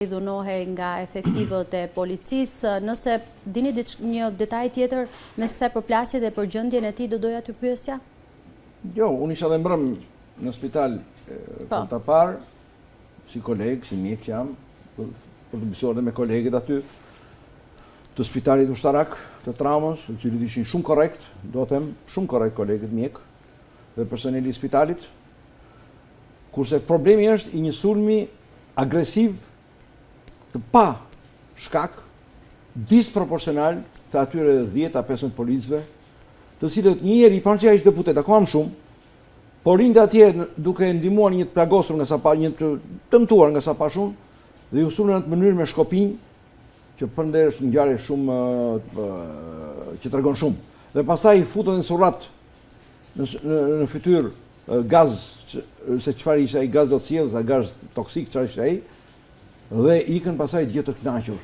Dhunohej nga efektivët e policisë. Nëse dini një detaj tjetër mes kësaj përplasje dhe për gjendjen e tij, do doja t'ju pyesja? Jo, unë isha dhe mbrëm në spital për ta parë, si koleg, si mjek jam, për të biseduar dhe me kolegët aty të spitalit ushtarak të traumës, të cilët ishin shumë korrekt, do të them, shumë korrekt kolegët mjek dhe personeli i spitalit. Kurse problemi është i një sulmi agresiv të pa shkak, disproporcional të atyre 10 a 15 policëve, të cilët një njeri, pa që ai është deputet, akoma më shumë, por rinde atje duke ndihmuar një të plagosur nga sa pa, një të dëmtuar nga sa pash unë, dhe ju sulën në atë mënyrë me shkopinj, që për nder është një ngjarje shumë që tregon shumë. Dhe pastaj i futën në surrat në fytyrë gaz, se çfarë ishte ai gaz do të sjellë, gaz toksik, çfarë ishte ai, dhe ikën pasaj gjithë të kënaqur.